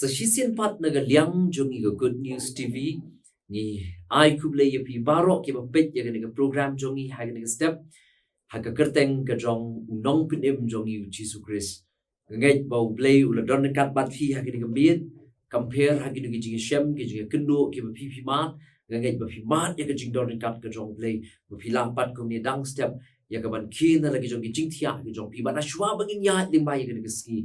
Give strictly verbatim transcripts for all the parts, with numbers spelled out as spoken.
Sa shisien pat na ka liang jong ngi ka Good News T V, ngi ai khublei ïa phi baroh kiba peit ïa kane ka program jong ngi ha kane ka step, ha ka kyrteng ka jong u Nongpynim jong ngi u Jisu Khrist. Nga ngeit ba U Blei u la don ryngkat bad phi ha kane ka miet, kam pher ha kine ki jingshem, ki jingkynduh kiba phi phi mad. Nga ngeit ba phi mad ïa ka jingdon ryngkat ka jong U Blei, ba phi lah pat kumne dang step ïa ka ban kiew na la ki jong ki jingthiah ki jong phi. Bad na shuwa ba ngin ïaid lyngba ïa kane ka sngi,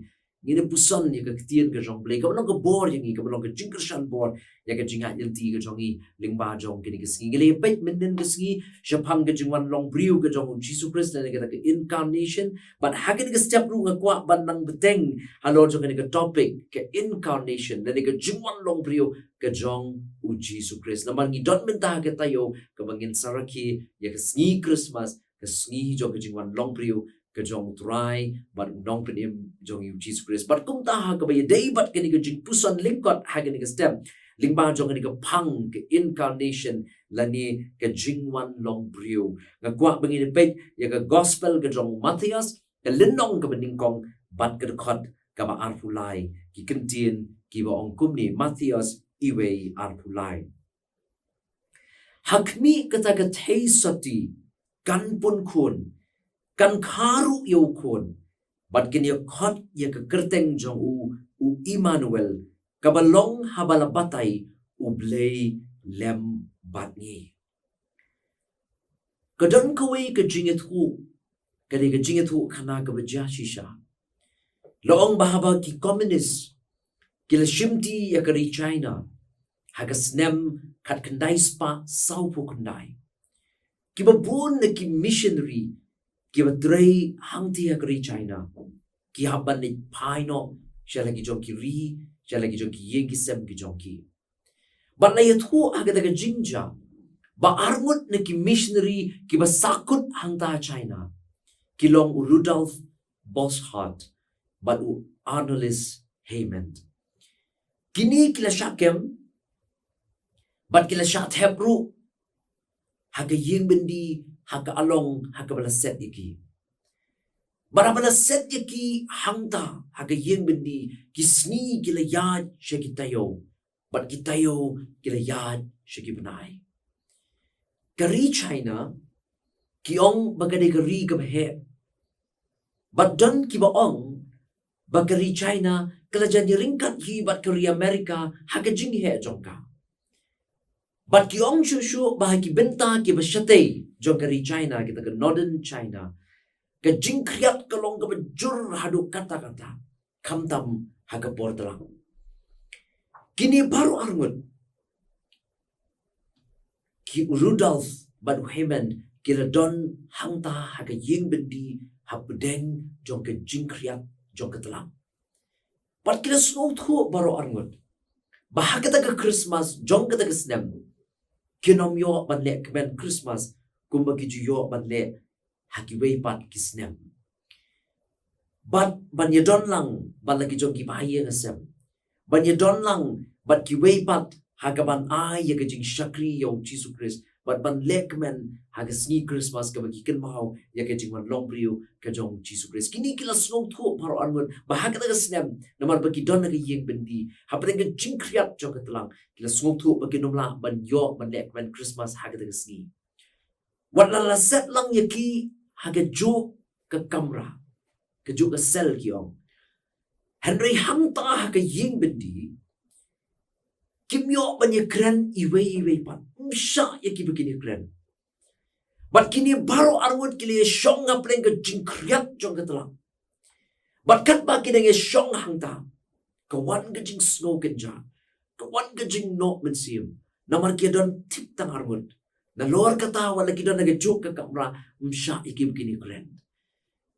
ngin ïa puson ïa ka ktien ka jong U Blei, kaba long ka bor ïa ngi, kaba long ka jingkyrshan bor ïa ka jingïaid lynti ka jong ngi lyngba jong kane ka sngi. Ngi la ïa peit mynhynnin ka sngi shaphang ka jingwan long briew ka jong u Jisu Khrist, lane kata ka incarnation. Bad ha kane ka step ruh nga kwah ban nang bteng halor jong kane ka topic, ka incarnation, lane ka jingwan long briew ka jong u Jisu Khrist. Namar ngi don mynta ha ka taïew kaba ngin sa rakhe ïa ka sngi Christmas, ka sngi jong ka jingwan long briew ka jong U Trai bad U Nongpynim jong ngi u Jisu Khrist. Bad kumta ha kaba ïadei bad kane ka jingpuson lyngkot ha kane ka step, lyngba jong kane ka phang ka incarnation lane ka jingwan long briew, nga kwah ba ngin ïa peit ïa ka gospel ka jong u Mathaios, ka lynnong kaba nyngkong bad ka dkhot kaba arphew lai. Ki ktien kiba ong kumne, Mathaios uwei arphew lai: Ha khmih kata ka theisotti kan pun khun, kan kha ruh ïa u khun, bad kin ïa khot ïa ka kyrteng jong u, u Immanuel, kaba long haba la batai, U Blei lem bad ngi. Ka don kawei ka jingïathuh, ka dei ka jingïathuh khana kaba jia shisha. La ong ba haba ki communist ki la shimti ïa ka ri China ha ka snem khatkhyndai spah sawphew khyndai, kiba bun na ki missionary kiba trei hangta ha ka ri China ki hap ban leit phai noh sha la ki jong ki ri, sha la ki jong ki ïing ki sem ki jong ki. Bad la ïathuh ha kata ka jingjia ba arngut na ki missionary kiba sahkut hangta China ki long u Rudolf Bosshardt bad u Arnolis Heyman. Kine ki la shah kem bad ki la shah thep ruh ha ka ïing byndi, ha ka along ha kaba la set ïa ki. Bad haba la set ïa ki hangta ha ka ïing byndi, ki sngi ki la ïaid sha ki taïew, bad ki taïew ki la ïaid sha ki bnai. Ka ri China ki ong ba ka dei ka ri kaba heh. Bad don kiba ong ba ka ri China ka la jan ïaryngkat hi bad ka ri America ha ka jingheh jong ka. Bad ki ong shuh shuh ba ha ki bynta kiba shatei jong ka ri China, kita ka Northern China, ka jingkhriat ka long kaba jur haduh katta katta, khamtam ha ka por tlang. Kine baroh arngut, ki u Rudolf bad u Heyman, ki la don hangta ha ka ïing byndi hapdeng jong ka jingkhriat jong ka tlang. Bad ki la sngewthuh baroh arngut ba ha kata ka Christmas jong kata ka snem, kin ym ïoh ban leh kmen Christmas kumba ki ju ïoh ban leh ha kiwei pat ki snem. Bad ban ïadon lang bad la ki jong ki bahaïing hasem, ban ïadon lang bad kiwei pat ha kaban ai ïa ka jingshakri ïa u Jisu Khrist, bad ban leh kmen ha ka sngi Christmas kaba ki kynmaw ïa ka jingwan long briew ka jong u Jisu Khrist. Kine ki la sngewthuh baroh arngut ba ha kata ka snem, namar ba ki don ha ka ïing byndi hapdeng ka jingkhriat jong ka tlang, ki la sngewthuh ba kin ym lah ban ïoh ban leh kmen Christmas ha kata ka sngi. Wat la la set lang ïa ki ha kajuh ka kamra, kajuh ka cell ki ong, hynrei hangta ha ka ïing byndi kim ïoh ban ïakren iwei iwei pat. Ym shah ïa ki ba kin ïakren. Bad kine baroh arngut ki la ïashong hapdeng ka jingkhriat jong ka tlang. Bad katba ki dang ïashong hangta, ka wan ka jingsngew kynjah, ka wan ka jingnoh mynsiem, namar ki ïadon tip tang arngut. Nalor kata wat la ki don ha kajuh ka kamra, ym shah ïa ki ba kin ïakren.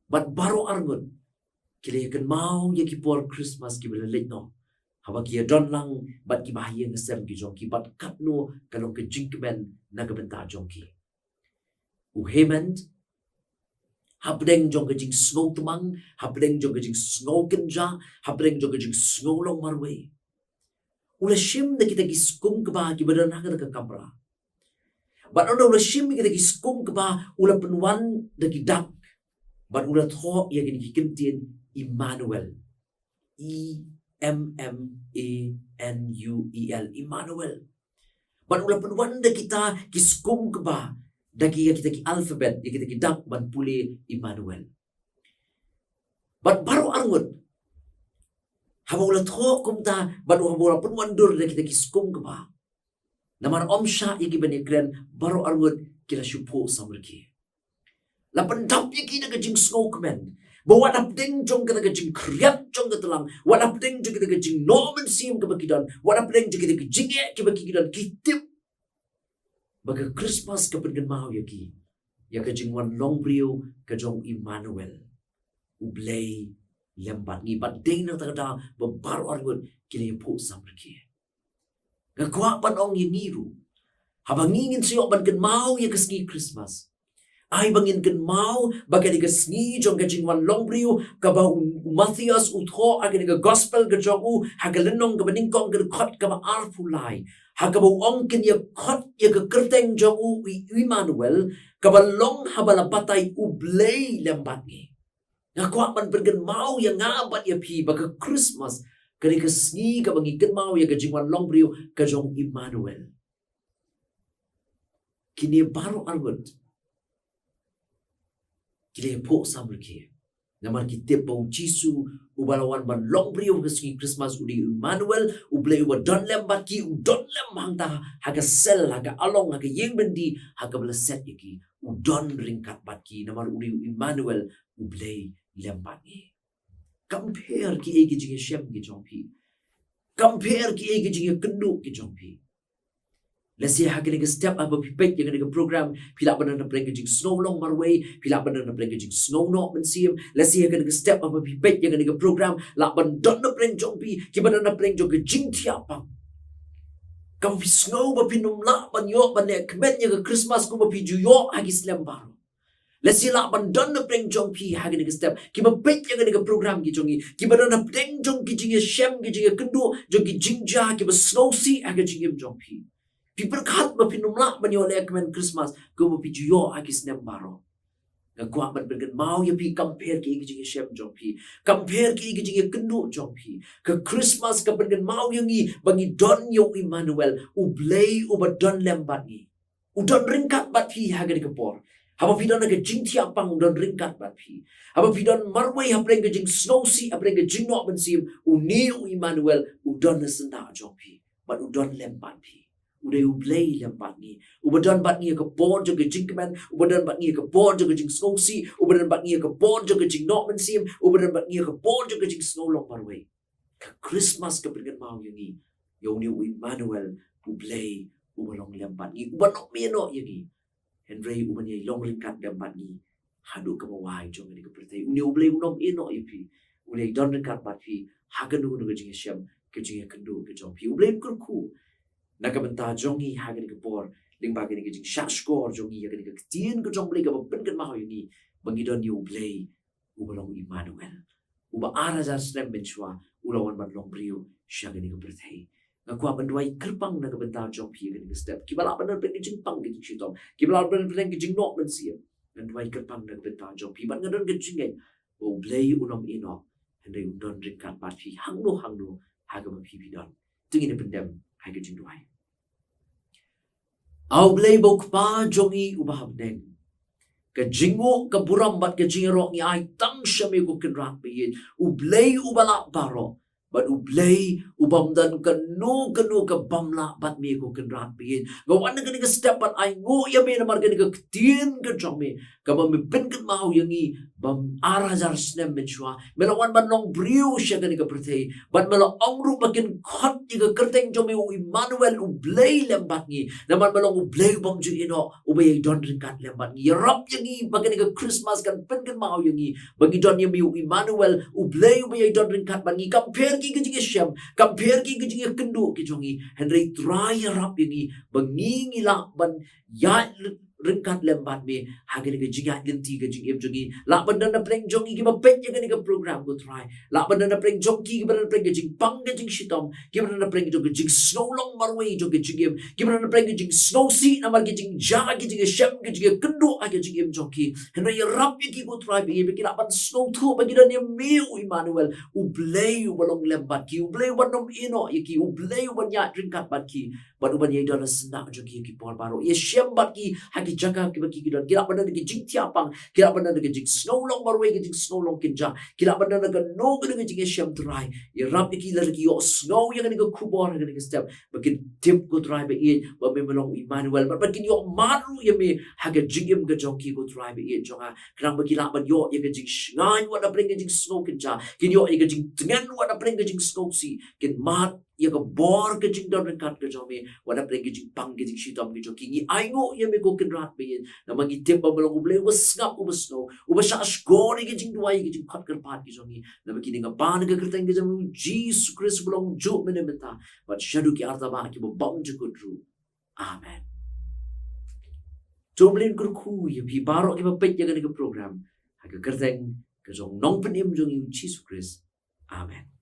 Bad baroh arngut ki la ïakynmaw ïa ki por Christmas kiba la leit noh, haba ki ïadon lang bad ki bahaïing hasem ki jong ki, bad katno ka long ka jingkmen na ka bynta jong ki. U Heyman, hapdeng jong ka jingsngew tmang, hapdeng jong ka jingsngew kynjah, hapdeng jong ka jingsngew long marwei, u la shim da kita ki skum kba kiba don ha kata ka kamra. Bad ynda u la shim ïa kita ki skum kba, u la pynwan da ki dak bad u la thoh ïa kine ki kyntien Immanuel. I M M A N U E L, Immanuel. Bad u la pynwan da kita ki skum kba, da ki, ïa kita ki alphabet, ïa kita ki dak ban pule Immanuel. Bad baroh arngut, haba u la thoh kumta, bad haba u la pynwan dur da kita ki skum kba, namar ym shah ïa ki ban ïakren, baroh arngut ki la shu phuh samrkhie. La pyndap ïa ki da ka jingsngewkmen ba wat hapdeng jong kata ka jingkhriat jong ka tlang, wat hapdeng jong kata ka jingnoh mynsiem kaba ki don, wat hapdeng jong kata ka jingeh kaba ki don, ki tip ba ka Christmas ka pynkynmaw ïa ki ïa ka jingwan long briew ka jong Immanuel, U Blei lem bad ngi. Bad dei na kata ka daw ba baroh arngut ki la ïa phuh samrkhie. Nga kwah ban ong ïa ngi ruh, haba ngi ngin sa ïoh ban kynmaw ïa ka sngi Christmas, ai ba ngin kynmaw ba kane ka sngi jong ka jingwan long briew kaba u, u Mathaios u thoh ha kane ka gospel ka jong u, ha ka lynnong kaba nyngkong, ka dkhot kaba arphew lai, ha kaba u ong, kin ïa khot ïa ka kyrteng jong u, I-, Immanuel, kaba long haba la batai, U Blei lem bad ngi. Nga kwah ban pynkynmaw ïa nga bad ïa phi ba ka Christmas ka dei ka sngi kaba ngi kynmaw ïa ka jingwan long briew ka jong Immanuel. Kine baroh arngut ki la ïa phuh samrkhie, namar ki tip ba U Jisu uba la wan ban long briew ha ka sngi Christmas u dei U Immanuel, U Blei uba don lem bad ki, u don lem hangta ha ka cell, ha ka along, ha ka ïing byndi ha kaba la set ïa ki. U don ryngkat bad ki namar u dei U Immanuel, U Blei lem bad ngi. Kam pher kiei ki jingïashem ki jong phi, kam pher kiei ki jingïakynduh ki jong phi. Lehse ha kane ka step haba phi peit ïa kane ka program, phi lah ban don napdeng ka jingsngew long marwei, phi lah ban don napdeng ka jingsngew noh mynsiem. Lehse ha kane ka step haba phi peit ïa kane ka program, lah ban don napdeng jong phi kiba don napdeng jong ka jingthiah pang. Kaba phi sngew ba phin ym lah ban ïoh ban leh kmen ïa ka Christmas kumba phi ju ïoh ha ki snem baroh. Lehse lah ban don napdeng jong phi ha kane ka step kiba peit ïa kane ka program ki jong ngi, kiba don napdeng jong ki jingïashem, ki jingïakynduh, jong ki jingjia kiba sngewsih ha ka jingim jong phi. Phi pyrkhat ba phin ym lah ban ïoh leh kmen Christmas kumba phi ju ïoh ha ki snem baroh. Nga kwah ban pynkynmaw ïa phi, kam pher kiei ki jingïashem jong phi, kam pher kiei ki jingïakynduh jong phi, ka Christmas ka pynkynmaw ïa ngi ba ngi don ïa U Immanuel, U Blei uba don lem bad ngi. U don ryngkat bad phi ha kane ka por. Haba phi don ha ka jingthiah pang, u don ryngkat bad phi. Haba phi don marwei hapdeng ka jingsngewsih, hapdeng ka jingnoh mynsiem, une U Immanuel u don ha syndah jong phi bad u don lem bad phi. U dei U Blei lem bad ngi, uba don bad ngi ha ka por jong ka jingkmen, uba don bad ngi ha ka por jong ka jingsngewsih, uba don bad ngi ha ka por jong ka jingnoh mynsiem, uba don bad ngi ha ka por jong ka jingsngew long marwei. Ka Christmas ka pynkynmaw ïa ngi ïa une U Immanuel, U Blei uba long lem bad ngi, uba nym ïehnoh ïa ngi, hynrei uban ïai long ryngkat lem bad ngi haduh kaba wai jong kane ka pyrthei. Une U Blei u nym ïehnoh ïa phi, u dei don ryngkat bad phi ha kano kano ka jingïashem, ka jingïakynduh ka jong phi. U Blei un kyrkhu na ka bynta jong ngi ha kane ka por, lyngba kane ka jingshahshkor jong ngi ïa kane ka ktien ka jong U Blei kaba pynkynmaw ïa ngi ba ngi don ïa U Blei uba long Immanuel, uba ar hajar snem mynshuwa u la wan ban long briew sha kane ka pyrthei. Nga kwah ban duwai kyrpang na ka bynta jong phi ha kane ka step, kiba lah ban don pyrshah ka jingpang ka jingshitom, kiba lah ban don pyrshah ka jingnoh mynsiem. Ngan duwai kyrpang na ka bynta jong phi bad nga don ka jingngeit ba U Blei u nym ïehnoh, hynrei un don ryngkat bad phi hangno hangno ha kaba phi phi don. To ngin ïa pyndem ha ka jingduwai. A U Blei ba U Kpa jong ngi uba ha bneng, ka jingnguh, ka burom bad ka jingïaroh ngi ai tang sha me ko Kynrad ba ïeit, U Blei uba lah baroh, bad U Blei u bym don kano kano ka bym lah bad me ko Kynrad ba ïeit. Nga wan ha kane ka step ban ainguh ïa me namar kane ka ktien ka jong me kaba me pynkynmaw ïa ngi ba ar hajar snem mynshuwa me la wan ban long briew sha kane ka pyrthei, bad me la ong ruh ba kin khot ïa ka kyrteng jong me U Immanuel, U Blei lem bad ngi. Namar me long U Blei u bym ju ïehnoh, uba ïai don ryngkat lem bad ngi. Ïarap ïa ngi ba kane ka Christmas kan pynkynmaw ïa ngi ba ngi don ïa me U Immanuel, U Blei uba ïai don ryngkat bad ngi. Kam pher ki ka jingïashem, kam pher ki ka jingïakynduh ki jong ngi, hynrei Trai ïarap ïa ngi ba ngi ngi lah ban ïaid ryngkat lem bad me ha kane ka jingïaid lynti ka jingim jong ngi. Lah ban don na pdeng jong ngi kiba peit ïa kane ka program, ko Trai. Lah ban don na pdeng jong ki kiba don na pdeng ka jingpang ka jingshitom, kiba don na pdeng jong ka jingsngew long marwei jong ka jingim, kiba don na pdeng ka jingsngewsih namar ka jingjia, ka jingïashem, ka jingïakynduh ha ka jingim jong ki. Hynrei ïarap ïa ki, ko Trai, ba ïa ba ki lah ban sngewthuh ba ki don ïa me, u Immanuel, U Blei uba long lem bad ki, U Blei uban ym ïehnoh ïa ki, U Blei uban ïaid ryngkat bad ki, bad uban ïai don ha syndah jong ki ha ki por baroh. Ïashem bad ki ha ki jaka kiba ki ki don. Ki lah ban don ka jingthiah pang, ki lah ban don ka jingsngew long marwei, ka jingsngew long kynjah, ki lah ban don kano kano ka jingïashem, Trai. Ïarap ïa ki lada ki ïohsngew ïa kane ka khubor ha kane ka step, ba kin tip, ko Trai ba ïeit, ba me me long u Immanuel, bad ba kin ïoh mad ruh ïa me ha ka jingim ka jong ki, ko Trai ba ïeit jong nga. Khnang ba ki lah ban ïoh ïa ka jingshngaiñ wat na pdeng ka jingsngew kynjah, kin ïoh ïa ka jingtngen wat na pdeng ka jingsngewsih, kin mad ïa ka bor ka jingdon ryngkat ka jong me wat na pdeng ka jingpang ka jingshitom ka jong ki. Ngi ainguh ïa me, ko Kynrad ba ïeit, namar ngi tip ba me long U Blei uba sngap, uba sngew, uba shahshkor ïa ka jingduwai, ïa ka jingkhot kyrpad ka jong ngi. Namar kine nga pan ha ka kyrteng ka jong u Jisu Khrist uba long juh mynne mynta bad shaduh ki artaba kiba bymjukut ruh. Amen. To U Blei un kyrkhu ïa phi baroh kiba peit ïa kane ka program ha ka kyrteng ka jong u Nongpynim jong ngi u Jisu Khrist. Amen.